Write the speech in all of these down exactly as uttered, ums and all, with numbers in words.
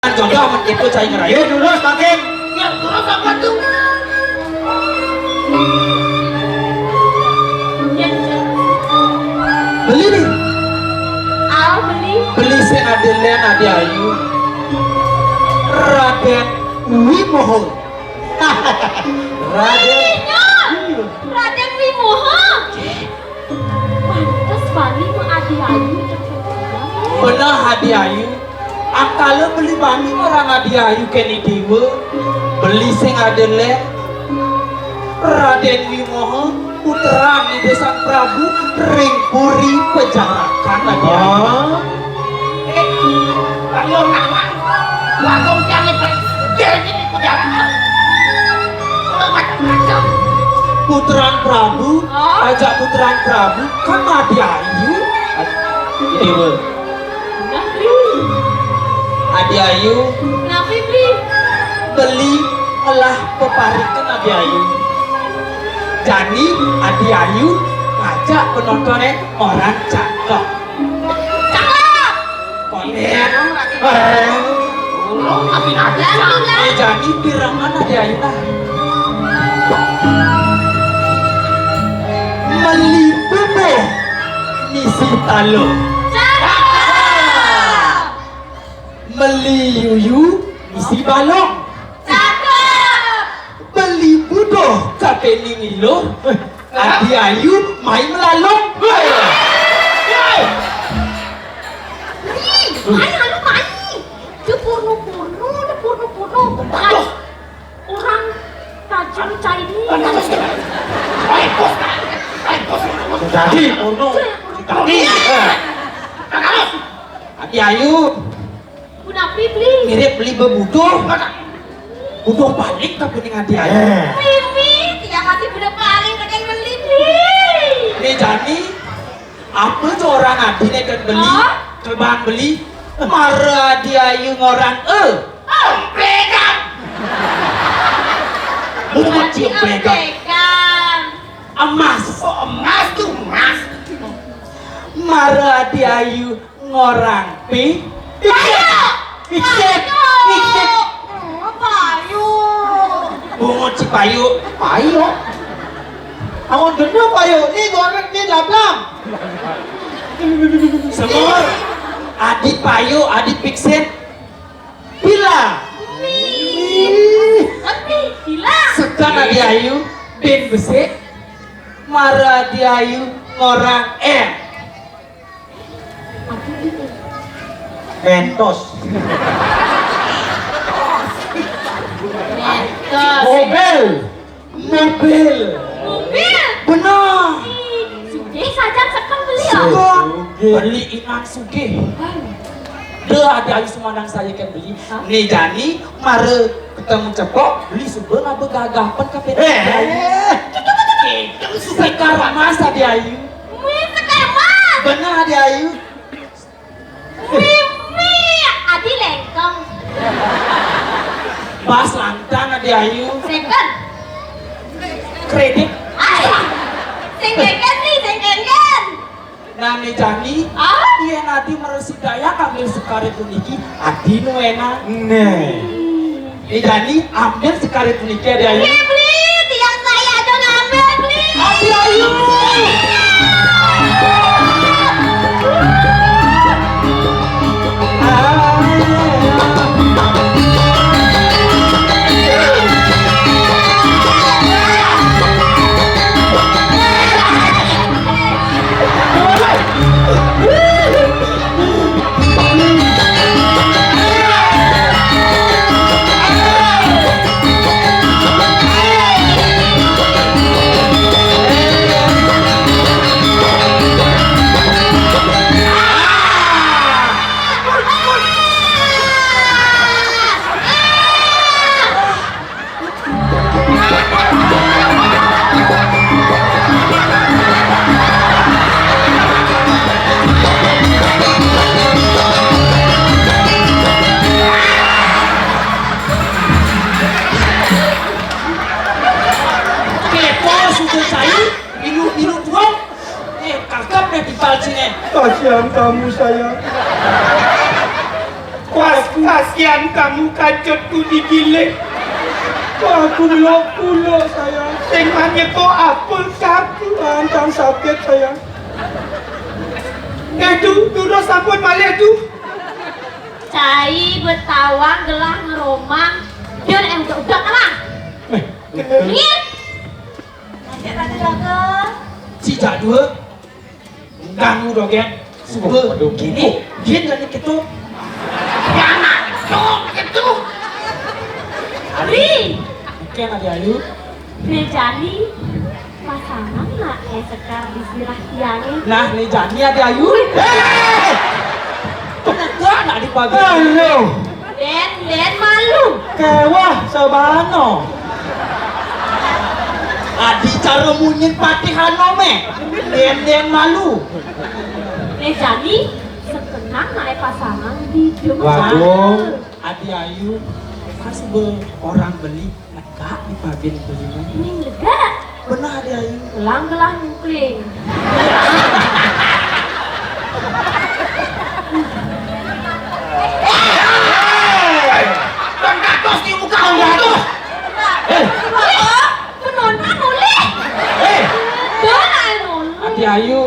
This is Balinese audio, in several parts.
Jodoh men kitu cai ngerayu. Iya, lurus, Bagin. Ya, lurus apa tuh? Beli nih. Aw, beli. Beli sing adi lén adi ayu. Radén Wimoho. Radén. Iya, Radén Wimoho. Pantes bani mah adi ayu. Bener adi ayu. Akala beli bani orang adi ayu keni diwa. Beli sing adi lén. Radén Wimoho, putra Ida Sang Prabu ring Puri Pejarakan, adi ayu. Hah? Eh, bangun, Mang. Bangun, jangan pergi. Jadi di penjara. Macam-macam. Putran Prabu, oh, ajak Putran Prabu, kan adi ayu. Adi ayu. Nah, Bli. Adi ayu. Kenapa, Bli? Beli melah peparikan adi ayu. Jani adi ayu ngajak penontonnya orang cakep. Cakep. Konek. Eh. Urung tapi ada. Eh, jani pirengan adi ayu nah. Meli bubuh misi talung. Cakep. Meli yuyu misi balung. Cakep. Beli buduh kakening iluh. Adi ayu mai melalung. Ih, mai anu mai. Dia purnu-purnu, dia purnu-purnu. Orang tajam cai ni. Jadi, purnu. Jadi. Adi ayu. Punapi, Bli? Mirip beli bebuduh. Buduh balik tapi ning adi ayu. Eh. Mimi, tiap hari buduh balik, pengen beli, Bli. Nih, jani, apa tuh orang adi nih kan beli? Hah? Kelban beli. Mara adi ayu ngorang, eh. Omplegan. Bukan si omplegan. Omplegan. Emas. Oh, emas tuh emas. Mara adi ayu ngorang pi. Payu. Piksit. Payu. Piksit. Oh, payu. Bungut si payu. Payu. Amun gendut payu, ni goreng, ni lablam. Semur. Adi payu, adi piksit. Bila. Ih. Bila. Sekan adi ayu, bin besik. Mara adi ayu, ngorang eh. Mentos. Mentos. Mobil. Mobil. Mobil. Benar. Sugih saja sekan beli ya. Sekan. Sugih. Beli iman sugih. Deh, adi ayu sumandang saya kan beli. Hah? Nih jani, mara ketemu cepok, beli suba ngaba gagapan ka pena. Eh. Sekar emas adi ayu. Wih, sekar emas. Benar adi ayu. Mimi, adi lengkong. Bas lantang adi ayu. Second. Kredit. Ay, sing kenken nih, sing kenken. Nah, nih jani, ah? Iya, nanti meresi daya ambil sekarit puniki, adi nu enak. Nih. Nih jani, ambil sekarit puniki adi ayu. Bli, bli, tiang saya aja ngambil, bli. Adi ayu. Kepo sudah saya, minum-minum tuang. Eh, kakap deh di palcine. Kasihan kamu, sayang. Pas, pas. Yan kamu kacutku digiling. Wah, aku melok-melok, sayang. Sing manyeko apa kaku, ancang sakit, sayang. Eh, tuh, tuh, sampun malih, tuh. Cai betawang gelah ngeromang. Dia eh, udah-udah kalah. Eh, Nih. Cicak dua. Ganggu dong, Gen. Suka. Waduh. Gini, Gen, jadi gitu. Ya, anak, dong, gitu. Ari. Oke, Adi Ayu. Bejani pasangan nak eh sekar di sirah tiangnya. Nah, nih Jani Adi Ayu. Hei! Tepuk tangan di pagi. Halo. Den, den malu. Kewah sabano. Adi cara munyin patihano me. Den, den malu. Nih Jani, sekenang naik pasangan di Jogja. Waduh, Adi Ayu, pas be orang beli. Lega di pabin tuh, Ning. Ning lega. Benar dia, Ayu. Gelang-gelang nyungkling. Hei! Bang Gatos di muka Bang Gatos. Eh. Penonton boleh. Eh. Boleh, boleh. Adi Ayu.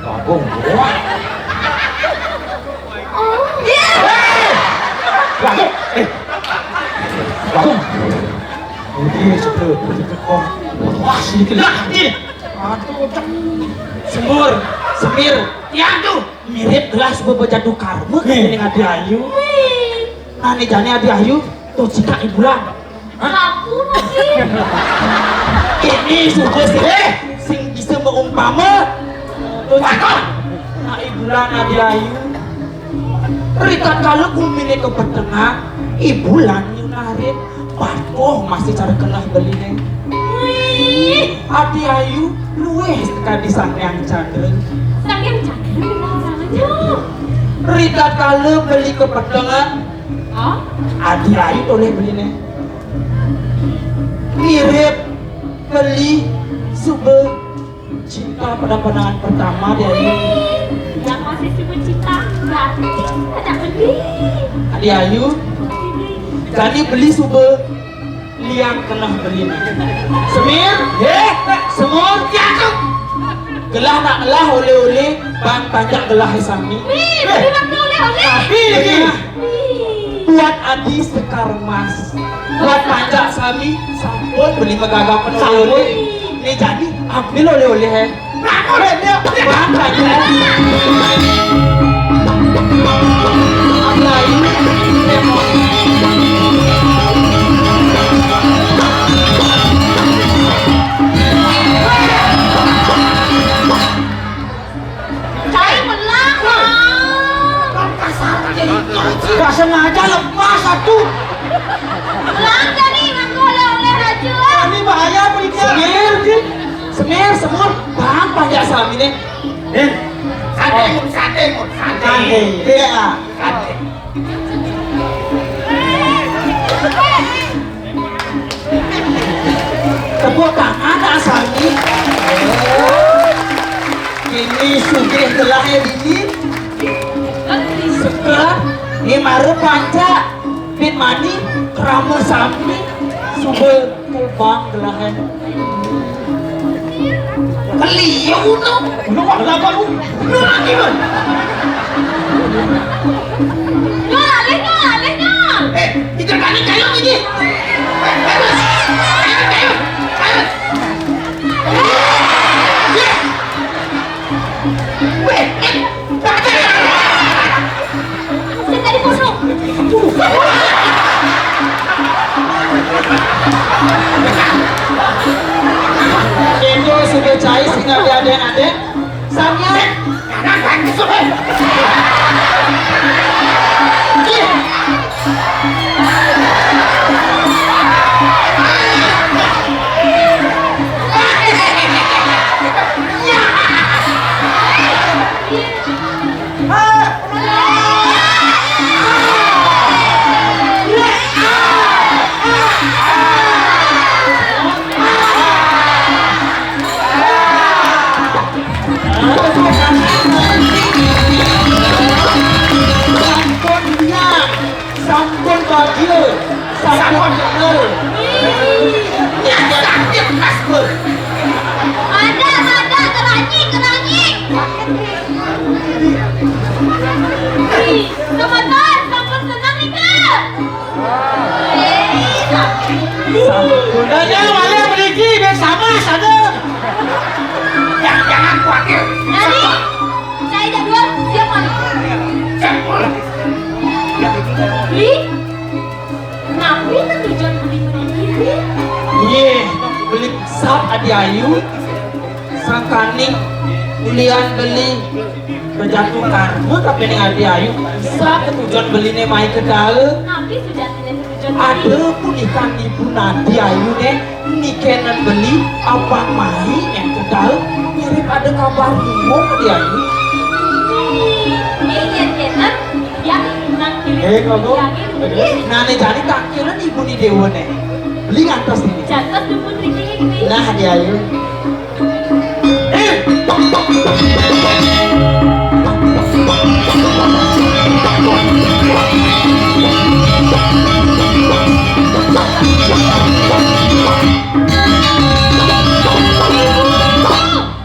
Bagong, wah. Oh. Iya. Hei! Bagong, eh. Bagong. Ini sebelum, wah, sedikit lagi. Aduh, ceng. Semur, semir. Ya tuh, mirip gelas bebejadu karma. Nih. Ini Adi Ayu. Wih. Nah, nih jane Adi Ayu, tuh cika ibulan. Hah? Aku lagi. Ini sudah sih, eh, sing bisa meumpama. Tuh, cakep. Nah, ibulan Adi Ayu. Ritatkala gumine kepetengan, ibulan nyunarin. Waduh, masih cara kenah beline. Wih. Adi Ayu, luwih sekadi Sang Hyang Candra. Sang Hyang Candra kenal sama Ritatkala beli kepetengan, Hah? Adi Ayu toleh beline. Mirip beli suba cinta pada pandangan pertama, Adi Ayu. Yang masih suba cinta, berarti ada beli. Adi Ayu, jadi beli suba liang keneh beline. Semir, heh, semur, ya tuh. Gelah nak ngelah oleh-oleh, bang panjak gelah sami. Nih, beli waktu oleh-oleh. Tapi lagi. Buat Adi sekar emas. Buat panjak sami, sampun beli megagapan oleh-oleh. Nih jadi, ambil oleh-oleh, eh. Bang, bang, bang. Ambil ayu. Cai menang, Bang. Gak sengaja lepas satu. Menang tadi ngaku oleh-oleh aja. Ini bahaya, pelintir. Semir, Semir, semur, bang, panjak sami nih. Eh, sate, Mun, sate, Mun, sate. Sate, iya. Sate. Tepuk tangan, asal ini. Ini sugih gelahe dini. Sekar, ini mara panca, bin mani, krama sami, suba kubang gelahe. Keliu no. Lu wah laban lu. Lu lagi lu. Nyol alih, nyol alih, nyol. Eh, itu tadi kayu ini. Ayo, ayo, ayo. Weh, eh, baca. Sing tadi kosong. Indo sudah cai sing ada-ada. Samnya. Pun bahagia, sampun bener. Ih, sakit, Mas Bur. Ada, ada, keranjing, keranjing. Ih, kebetulan sampun seneng nih, Kak. Ih, sakit. Sampun. Ada malah beriki, biar sama, sadar. Jangan, jangan khawatir. Tadi, saya jadwal, siap, Mas. Siap, Mas. Ih, Napi to tujuan beli-beli ini? Yé, beli sap Adi Ayu, sangkaning ulian beli bejatuh karma kapining Adi Ayu, sap to tujuan beliné mai ka daé. Napi sujatiné to tujuan beli? Ada pun ikan ibu Adi Ayuné nikénan beli apa mai yang ka daé, mirip ada kabar limong Adi Ayu. Ih, ih, ih, ih. Ya, nang kiri. Eh, kok? Ya, gitu. Nah, né jani tangkilan ibu ni déwa né. Beli ngantos ini. Jantos dumun riki iki. Nah, dia ayo. Eh,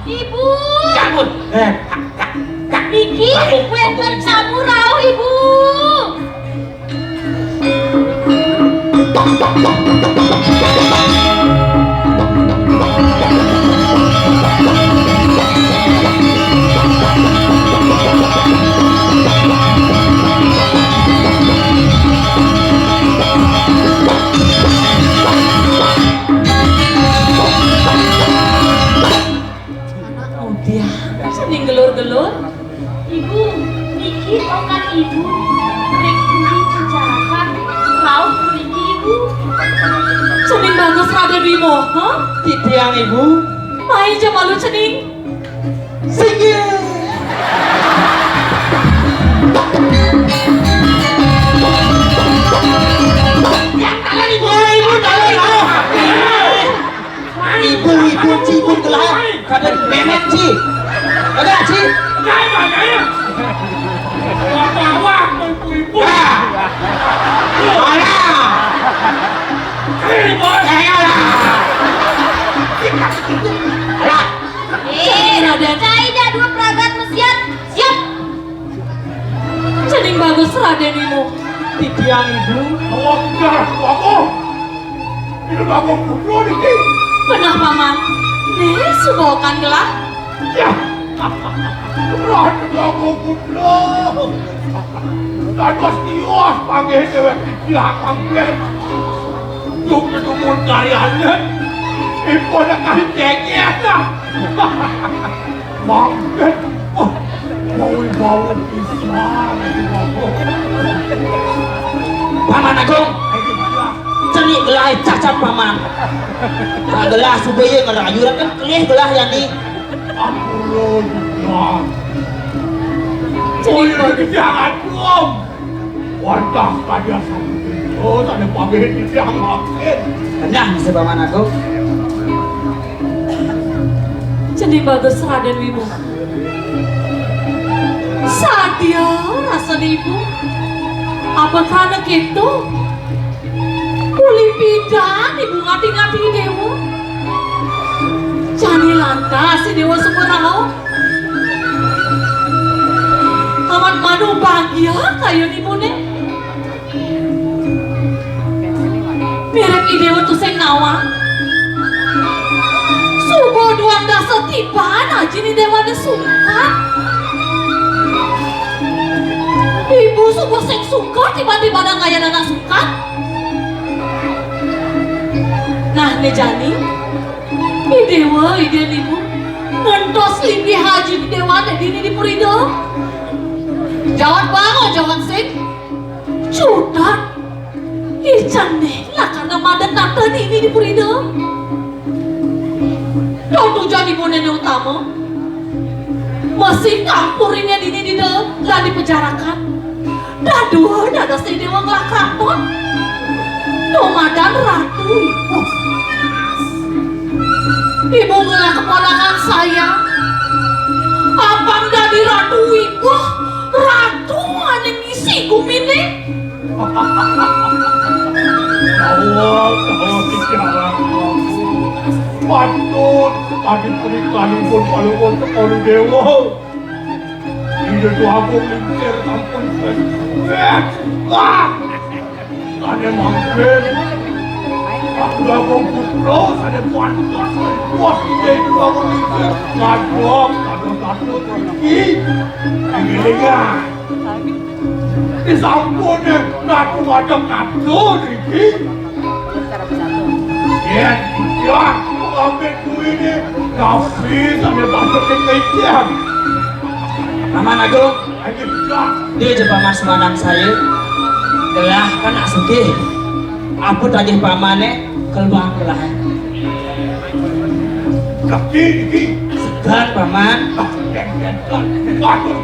Ibu. Ya ampun. Eh. Niki, aku, wénten tamu rauh, Ibu. Anak muda, sing gelur-gelur. Ibu, niki okan Ibu. Ring kuwi pencarakan rauh mriki, Ibu. Cening Bagus Raden Wimoha? Titiang, Ibu. Mai ja malu cening. Singgih. Yang kalian Ibu, Ibu, jangan, Ibu. Ibu, ibu, ci, ibu, gelah. Kada benet, ci. Kada, ci. Bawa, ibu, ibu. Ah. Alah. Ibu. Eh, alah. Alah. Eh, Raden. Cai ja dua pragat mesiat. Siap. Cening Bagus Raden Wimoha. Titiang, Ibu. Awas, darah aku. Ini Bagong Putra niki. Benah, Paman. Nih, subokan gelah. Ya. Raden Bagong Putra. Dados tiwas panggih déwék titiang mangkin. Duh, dumun karyané. Ipun akan cengkéh, nah. Mangkin, oh, mau bau pisan. Paman Agung, cenik gelah cacat, Paman. Nah, gelah supaya ngerayu kan kelih gelah yani. Ampun, Bang. Cenik. Oh, iya, jangan, Bang. Wantah kadya sami. Oh, tanda pamit titiang mangkin. Tenang, Paman Agung. Cening Bagus Raden Wimoha. Sadya rasané Ibu. Apa krana kéto? Uli pidan Ibu ngati-ngati déwa. Jani lantas déwa suba rauh. Amat manu bagia kayun ibuné. Mirip i déwa tusing nawang. Suba duang dasa tiban aji ni déwané sungkan. Ibu suba sing sungkan tiba-tiba ngayun anak sungkan. Nah, né jani, i déwa, i déwa ibu, ngentos linggih aji ni déwané dini di puri ida. Jawat banga, jawat sing. Cutet. Ih, cening lakar madan tata dini di puri ida. Tujuan ibuné utama. Masih kampuriné dini dida lan dipejarakan. Dadua dados déwa nglakrakton. Tumadan ratu ibu. Ibu ngelah keponakan saya. Apang dadi ratu ibu, ratu ané ngisi guminé. Dawet, dawet, bicara. Patut tadi perikaning pun paluhur sekali dewa. Ida Déwa Agung Lingsir sampun. Wah! Sané mangkin. Aku Agung Putra, sané pantas. Wah, Ida Déwa Agung Lingsir. Ngadeg, ngadeg, ngadeg. Iki. Iki. Disampun, eh, ngaku ngadeg-ngadeg iki. Yén iya, ngambil duwine, tapi sampe pasut ning kejam. Paman Agung, ayo, iya. Dia aja paman semanang saya. Gelah kan nak sugih. Abut lagi pamane, keluar gelah. Tapi iki. Segan, paman. Waduh.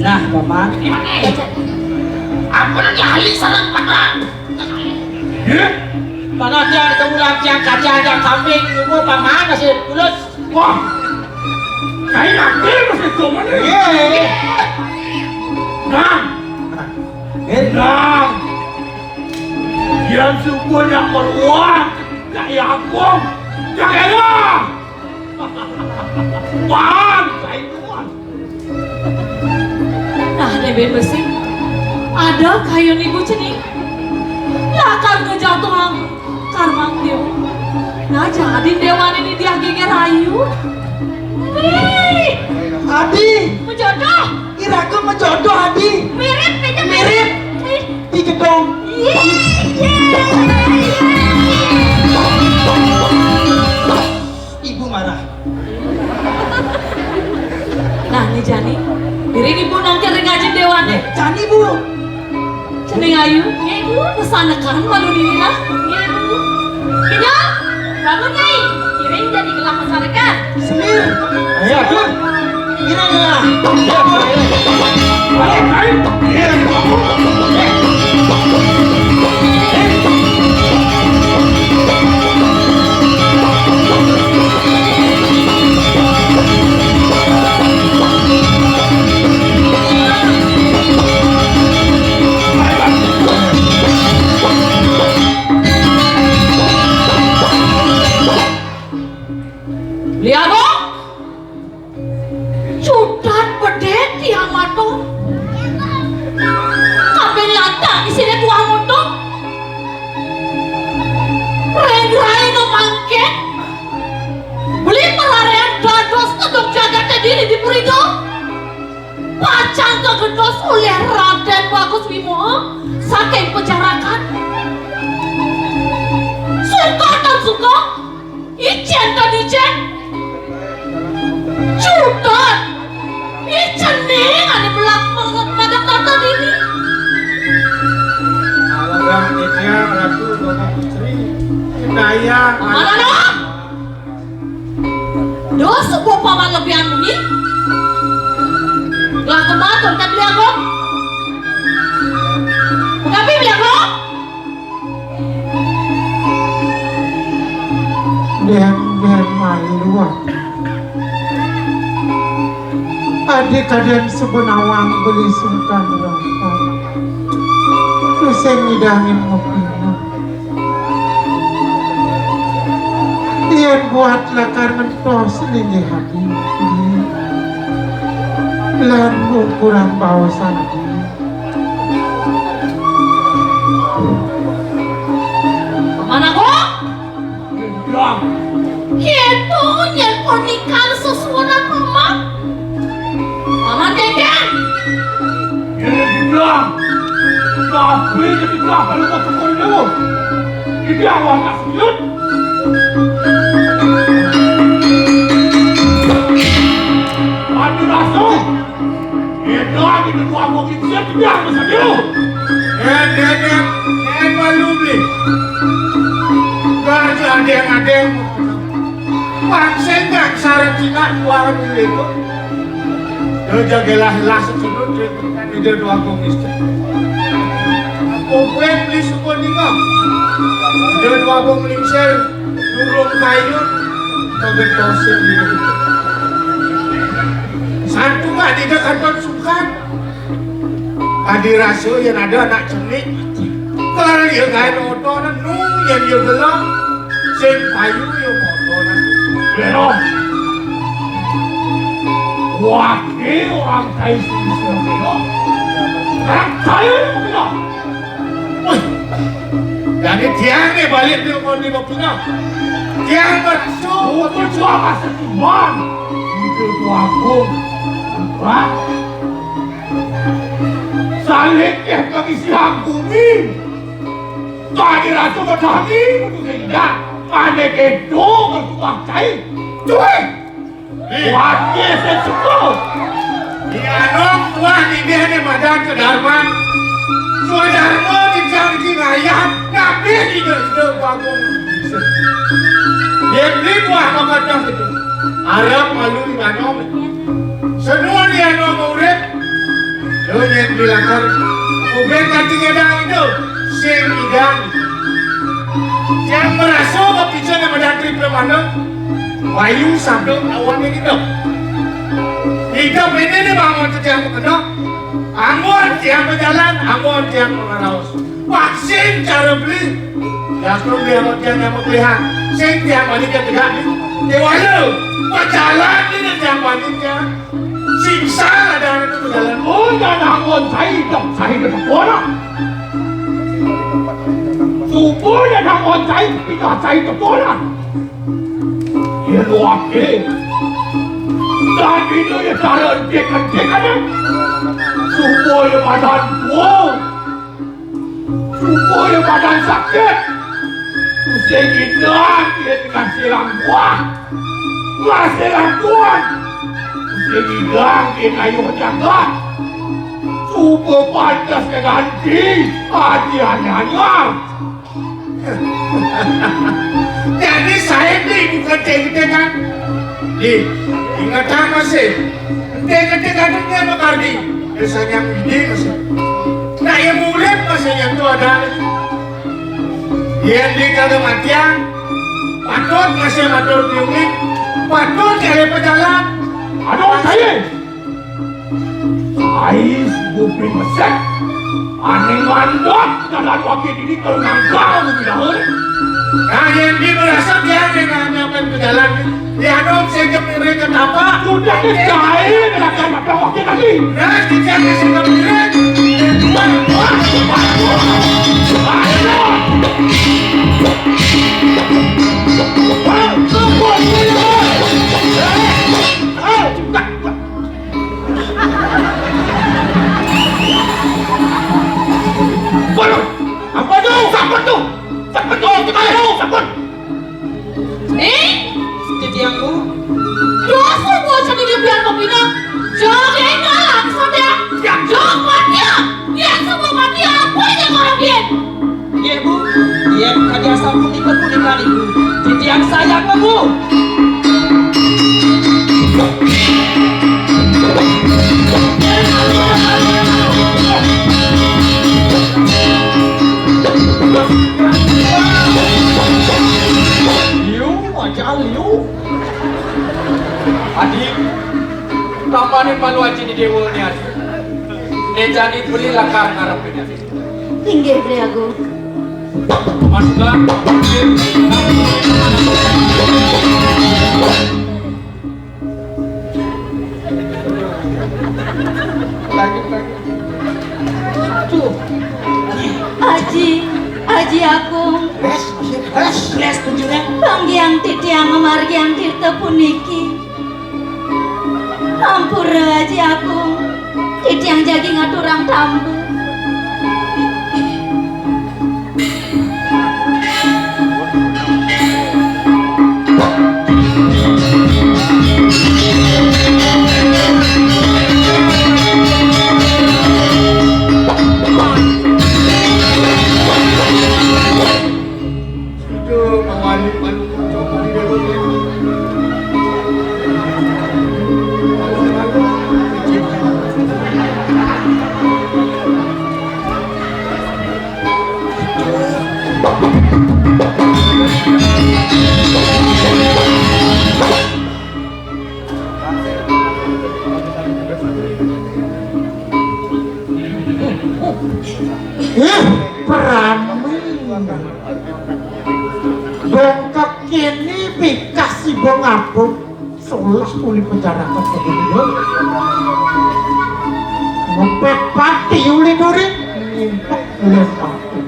Nah, paman. Ampun, lali sareng paman. Heh? Karena dia ketemu tiang kaca, tiang kambing, ibu paman masih tulus. Wah, saya yakin masih cuma nih. Iya. Nah, eh, nah, dia syukur yang keluar, ya ampun, ya elah. Wan, saingan. Nah, Dé Bén Besi, ada kayun ibu cening. Lakar ngejatuhang karmang Déwa. Nah, jadi déwané ni dia geger ayu. Wih, Adi, menjodoh. Iraga menjodoh, Adi. Mirip, mirip. Mirip. Ih. Di gedong. Ih, iya, iya, iya. Ibu marah. Nah, né jani, iring ibu nongker ring ajin déwané. Jani, Bu. Cening ayu, nggih, Bu, pesanekan malu dini lah. Nggih, Bu. Kidul, bangun, Nyai. Iring jani gelah pesanekan. Semir. Ayo, atur. Iring gelah. Ayo, Nyai. Liago! Cutat pedhet tiang matur. Kaping lantak isiné tuah mutung. Ring rahina mangkin, beli mararian dados teduk jagaté dini di Purida. Pacang kagentos olih Radén Bagus Wimoha saking pajarakan. Suka tan suka, icén tan icén. Cutet! Ih, cening ané belak banget madak tata dini. Alah, Nitya, Ratu, Bapak Putri, Naya, Mana, Nok? Dos, subuh paman lebihan munyi. Lah, kematur, kan, Beli Agung? Mengapa, Beli Agung? Dén, dén malu, ah. Adi kadén suba nawang beli sungkan rasa. Tusing ngidangin ngepina. Yén buat lakar ngentos linggih adi. Lan ukuran baosan adi. Paman Agung? Kéto nyén ponikan sesuunan Paman. Paman Kéngkén. Ini bilang, tapi ketika lalu masuk koridor, ini awalnya sujud. Mati rasa. Ida di kedua wong iki sing biar mesti dulu. Dén, dén, dén, dén malu beli. Gak ada adéng-adéng. Pancing gak sareng cingak warung itu. Yo jagalah lah secinut dengan ida dua wong iki. Kumpulin beli suku ninga. Ida dua wong lingsir, durung kayu, kagentosin diri. Santu gak tidak kanton sukan. Adi rasa yén ada anak cenik, kal ya gaé oto nu yén ya gelo, sing payu ya moto. Beno. Wah, ini orang kai sing bisa beno. Orang kai beno. Wih, jadi tiang nih balik di rumah di Bapina. Tiang bersu. Itu cuma masa tiban. Itu tuaku. Wah. Saling ya kami siang bumi. Tadi ratu berkami untuk sehingga ane kedo bertukang cai. Cuy. Wajib sesuku. Di anong buah nibih ni madan ke darman. Swadarma di jang di ngayah, ngabih di ide bagung. Yén di buah makadah itu. Arep malu di anong. Senua di anong urip. Lu nyén bilakar. Ubén kanti ngedang itu. Sing idang. Yang merasa kepicu nama dantri pemana. Wayu sabda lawan dia hidup. Hidup ini nih bangun setiap kena. Anggun tiang berjalan, anggun tiang mengaraus. Vaksin cara beli. Jago biar tiang yang berpilihan. Sing tiang balik ke tegak ni. Dewala. Berjalan ni tiang balik tiang. Sing salah dah itu berjalan. Oh, jangan anggun saya hidup, saya hidup orang. Subuh jangan anggun saya, pindah saya hidup orang. Yén waké. Dagingné ya cara entik-entik aja. Supaya badan tua. Supaya badan sakit. Sing idang yén ngasilang buah. Ngasilang buah. Sing idang yén ayo jaga. Supaya pantas ganti. Aji anyar. Jadi saya ini bukan cengkekan. Nih, ingat apa sih? Cengkekan itu apa kardi? Biasanya ini masih. Nah, yang murid masih yang tua ada. Yang di kagak matian, patut masih matur piungin, patut cari pejalan. Aduh, saya. Ais kuping mesek. Ané mandok dalam wakil diri kalau nangkal lebih dahulu. Nah, yang di merasa dia dengan nyampe ke jalan. Dia dong sejak diri ke tapak. Sudah dicari dengan kata wakil tadi. Nah, kita di sini diri. Wah, wah, wah, wah. Ayo. Wah, wah, wah, wah. Eh, eh, Waduh, apa tu? Siapa tu? Siapa tu? Kita tahu siapa. Eh, titiangku. Dosa buat sendiri biar kau pinang. Jangan langsung ya. Ya. Jangan mati ya. Ya semua mati apa yang orang biar. Nggih, Bu. Yen kadi sapunika punika niku, titiang sayang, Bu. Liu, aja liu. Adi, tampanin malu aji di dewa ni, Adi. Nejani beli lakar ngarepin, Adi. Inggih, Bli Agung. Aji, Aji Agung. Panggiang titiang ngamargiang tirta puniki. Ampura, Aji Agung. Titiang jagi ngaturang tambu. Prami. Dongkak kene bekas si bong apa? Solah uli pejarakan sebelum ngepet pati uli duri. Ngimpek uli pati.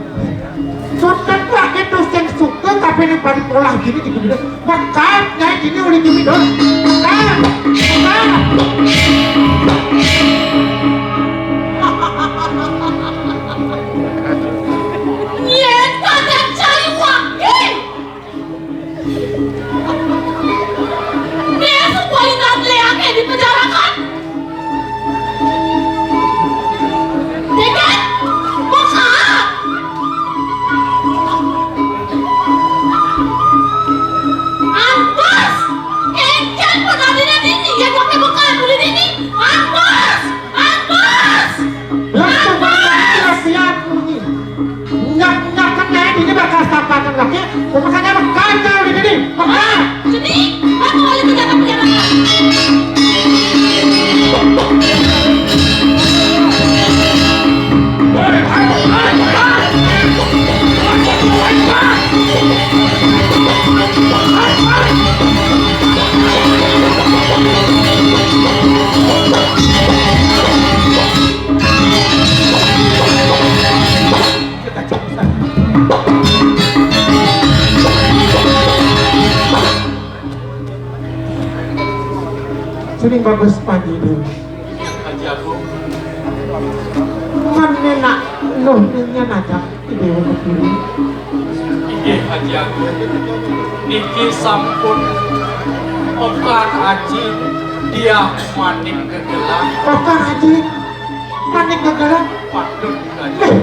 Sutet lagi tuh sing suka tapi ini pada polah gini di gini. Mekat nyai gini uli gini dong. Mekat. Mekat. Yen kadang cari wangi. Dia semua ingat leaknya di penjarakan. Deket, buka. Antas, kengken penadiran ini, ya pakai buka dulu ini. Antas. Antas! Langsung berangkat siap bunyi. Nyak-nyak kan naik ini bakal sampaikan lagi. Pokoknya bakal di sini. Bakal. Jadi, aku balik ke jalan perjalanan. Suling bagus pagi dulu. Haji Agung. Kan nenak loh nanya najak di Dewa Kediri. Inggih, Haji Agung. Niki sampun Okan Aji Diah Manik gegelah. Okan Aji Manik gegelah. Patut, Haji. Eh,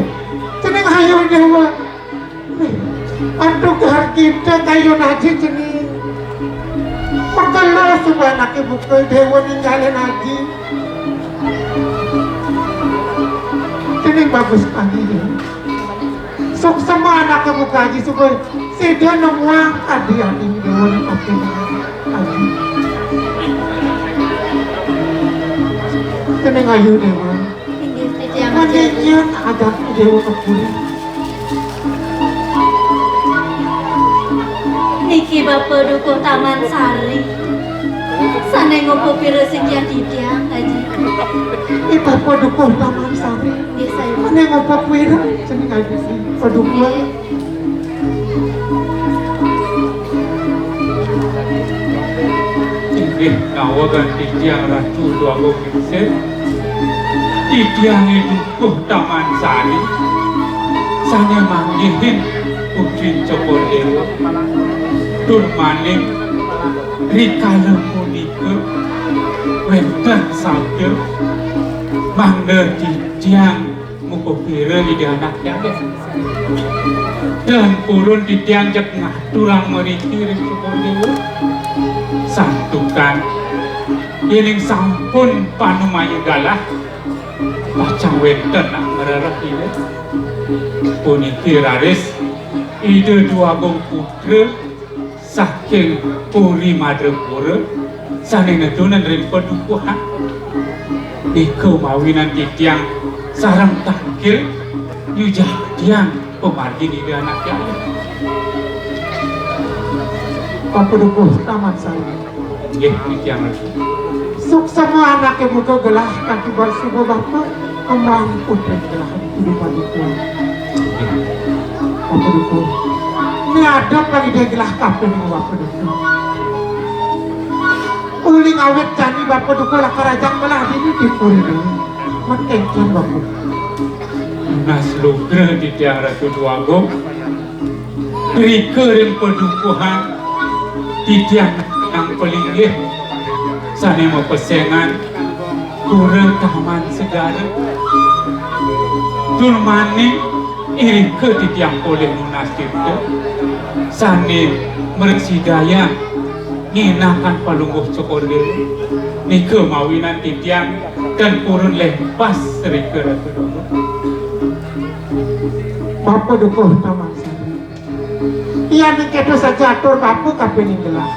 cening ayo Dewa. Aduh, gahar kita kayu naji cening. Pegelo suba anake buka Dewa ninggalin aji. Cening bagus pagi, Dewa. Suksema anake buka aji suba sida nemuang adi-adi Dewa ning pati aji. Cening ayu, Dewa. Inggih, titiang. Mangkin nyuwun adat Dewa Kebuli. Niki Bapa Dukuh Taman Sari. Sane ngupapira singgihan titiang, Aji. Ih, Bapa Dukuh Taman Sari. Nggih, saya. Sane ngupapira cening Aji, Bapa Dukuh. Nggih. Inggih, ngawagan titiang Ratu Dwagung Lingsir. Titiang Dukuh Taman Sari. Sane manggihin putri Cokor Dewa. Tur malih rikala punika wenten sabda mangda titiang mupapira Ida Anak Tiang. Dan purun titiang jeg ngaturang mriki ring Cokor Dewa. Santukan yening sampun panumaya galah, pacang wenten nak ngrereh Ida. Puniki raris Ida Dwagung Putra saking Puri Madrapura sane nedunen ring padukuhan. Nika mawinan titiang sareng tangkil nyujatiang pamargin Ida Anak Tiang. Bapa Dukuh Taman Sari. Nggih, titiang. Suksema anake buka gelah kanti bar suba bapa, kembang putri gelah kudu padukuh. Bapa Dukuh. Ini ada pang ida gelah kape ning Bapa Dukuh. Uli ngawit jani Bapa Dukuh lakar ajak melah dini di puri dulu. Mengkengken Bapa. Nas lugra titiang Ratu Dwagung. Rika ring padukuhan titiang nang palinggih sane mapesengan Pura Taman Segara. Tur malih irika titiang polih nunas tirta sane mrasidayang ngenakan Palungguh Cokor Dewa. Nika mawinan titiang ten purun lempas rika Ratu Dwagung. Bapa Dukuh Taman Sari. Yan ning keto saja atur bapa kapining gelah.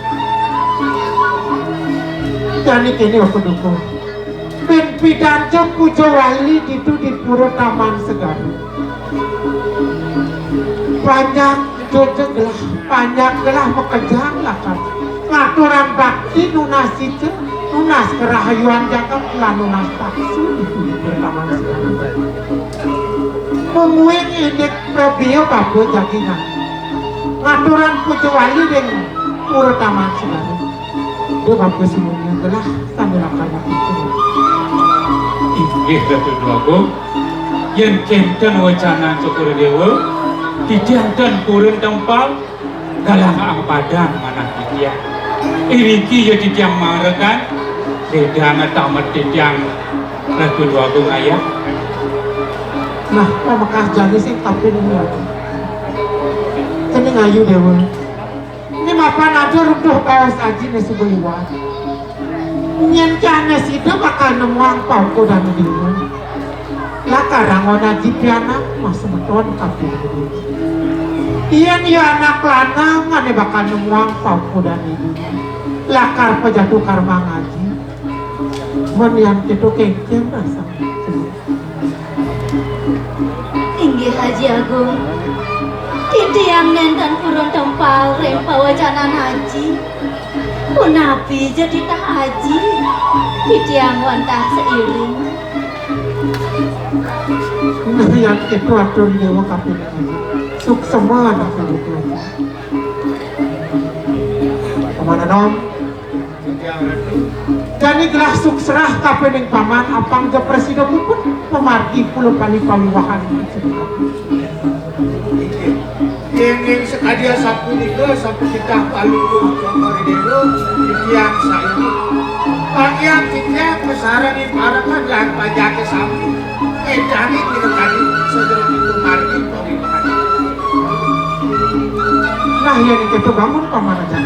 Jani kene Bapa Dukuh. Ben pidarta puja wali ditu di Pura Taman Segara. Panjak gelah, panjak gelah makejang lakar ngaturang bakti nunas sida, nunas karahayuan jagat lan nunas taksu di puri Purtaman Segara. Mungguing indik prabéa bapa jagi ngaturang puja wali ring Purtaman Segara. Duh, bapa sumunya gelah sambil akan makitu. Inggih, Ratu Déwa Agung. Yén kénten wecanan Cokor Déwa, titiang ten purun tempal, galah ampadan manah titiang. Iriki ya titiang mangrekan, ledang tamet titiang, Ratu Déwa Agung ayah. Nah, pamekas jani sing kaping ini. Cening ayu, Déwa. Ini mapan ada runtuh baos aji né suba liwat. Nyén cané sida bakal nemuang paukudan Déwa. Lakar angon aji pianak mas semeton kaping gedé. Yén ya anak lanang ané bakal nemuang paukudan Déwa. Lakar pajatu karma ngaji. Mén yan kéto kénkén rasané. Inggih, Aji Agung. Titiang nénten purun tempal ring pawacanan Aji. Punapi ja titah Aji? Titiang wantah sairing. Nah, yan kéto atur Déwa kaping. Suksema anak Déwa. Paman Anom. Jani gelah suksrah kapining paman, apang ja prasida puput pamargi kula pali pawiwahan. Yéning sakadi asapunika, sapatitah palungguh Cokor Déwa, titiang saiki. Bagian titiang kasarengin parekan lan pajaké sami. Édané minakadi sajeroning pamargi pawiwahan. Nah, yén kéto bangun pamanajan.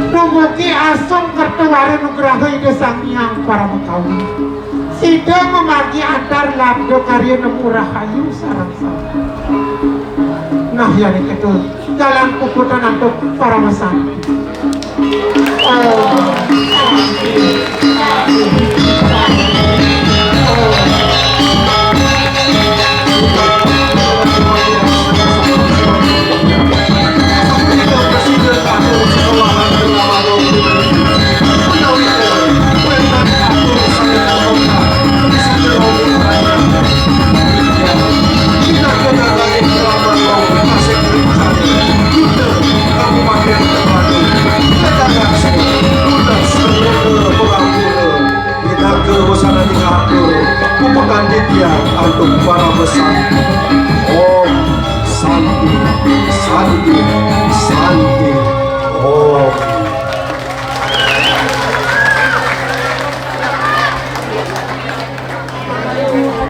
Dumugi asung kerta wara nugraha Ida Sang Hyang Paramakawi. Sida mamargi antar labda karya nemu rahayu sareng sami. Nah, yén kéto, jalan puputan antuk paramasanti. Pinaka wasananing atur, puputan titiang antuk paramasanti. Om Santi.